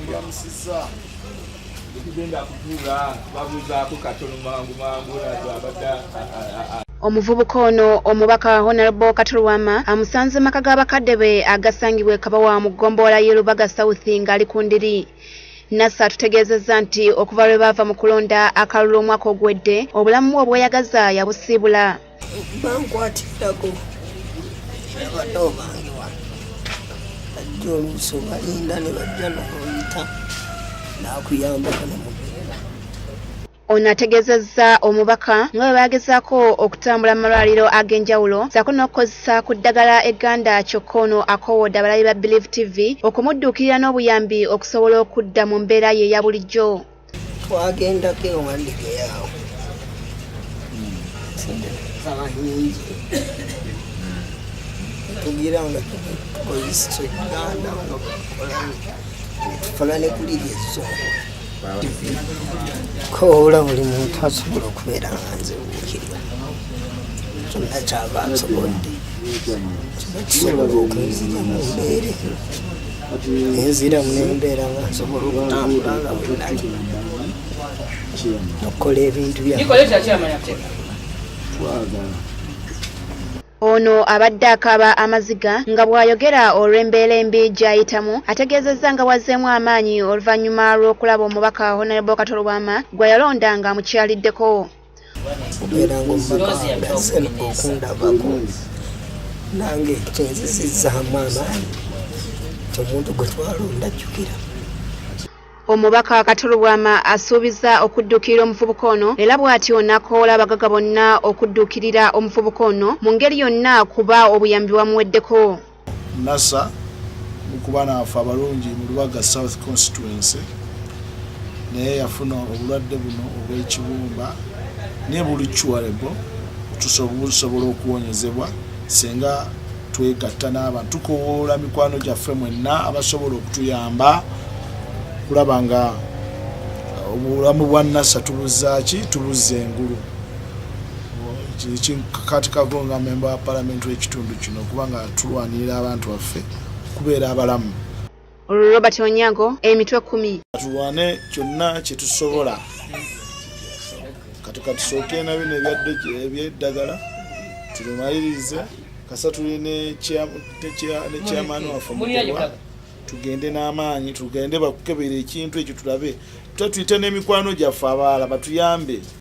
Mulamusizza. Tugenda kutuula babuuzaako katono mangu mangu abadde. Omuvubuka ono omubaka Honorable Kato Lubwama amusanze maka g'abakadde be agasangibwa e Kabawa mu ggombolola y'e Lubaga South ng'ali ku ndiri. Nasser atutegeezezza nti okuva lwe baava mu kulonda akalulu omwaka oguwedde, obulamu bwe obweyagaza yabusiibula. Bankwatirako abato bange wano, bajja oluusi obalinda ne bajja noyita nakuyambako ne mugenda. Ono ategeezezza omubaka nga bwe bagezaako okutambula mu malwaliro ag'enjawulo ssaako n'okukozesa ku ddagala egganda, kyokka ono akoowodde abalabi ba Believe TV okumudduukirira n'obuyambi okusobola okudda mu mbeera ye eya bulijjo. Twagendako ewandigeyaawo, sente zaba nyingi, tugira nga tukozesa egganda nga tukola tufuna ne kulirya ezzungu koola. Buli muntu asobola okubeera nga nze buukirira kyonna kyaba nsobodde, kiba kisobola okunzija mu mbeera nenziramu nembeera nga nsobola okutambula nga bwe nali okukola ebintu byange. Ono abadde akaaba amaziga nga bw'ayogera olw'embeera embi gy'ayitamu. Ategeezezza nga bw'azzeemu amaanyi oluvannyuma lw'okulaba omubaka Honorable Kato Lubwama gwe yalonda ng'amukyaliddeko. Okubeera nga omubaka wange azze okundabako nange kyenzizizaamu amaanyi nti omuntu gwe twalonda ajjukira. Omubaka Kato Lubwama asuubiza okudduukirira omuvubuka ono, era bw'atyo n'akoola abagagga bonna okudduukirira omuvubuka ono mu ngeri yonna kuba obuyambi bwamuweddeko. Nasser mukuba naafe abalungi mu Lubaga South Constituency, naye yafuna obulwadde buno obw'ekibumba, naye buli curable, busobola okuwonyezebwa singa twegatta n'abantu. Tukowoola mikwano gyaffe mwenna abasobola okutuyamba kulaba nga obulamu bwa Nasser tubuzaaki, tubuzza engulu. Kati nga memba wa palamenti w'ekitundu kino, kubanga tulwanirira abantu baffe okubeera abalamu. Robert Onyango, Emitwe 10. Tulwane kyonna kyetusobola. Kati katusooke na bino ebyeddagala tubimalirize, kasa tuli ne chairman waffe Mugerwa, tugende n'amaanyi, tugende bakukebera ekintu ekyo tulabe, tuyite n'emikwano gyaffe abalala batuyambe.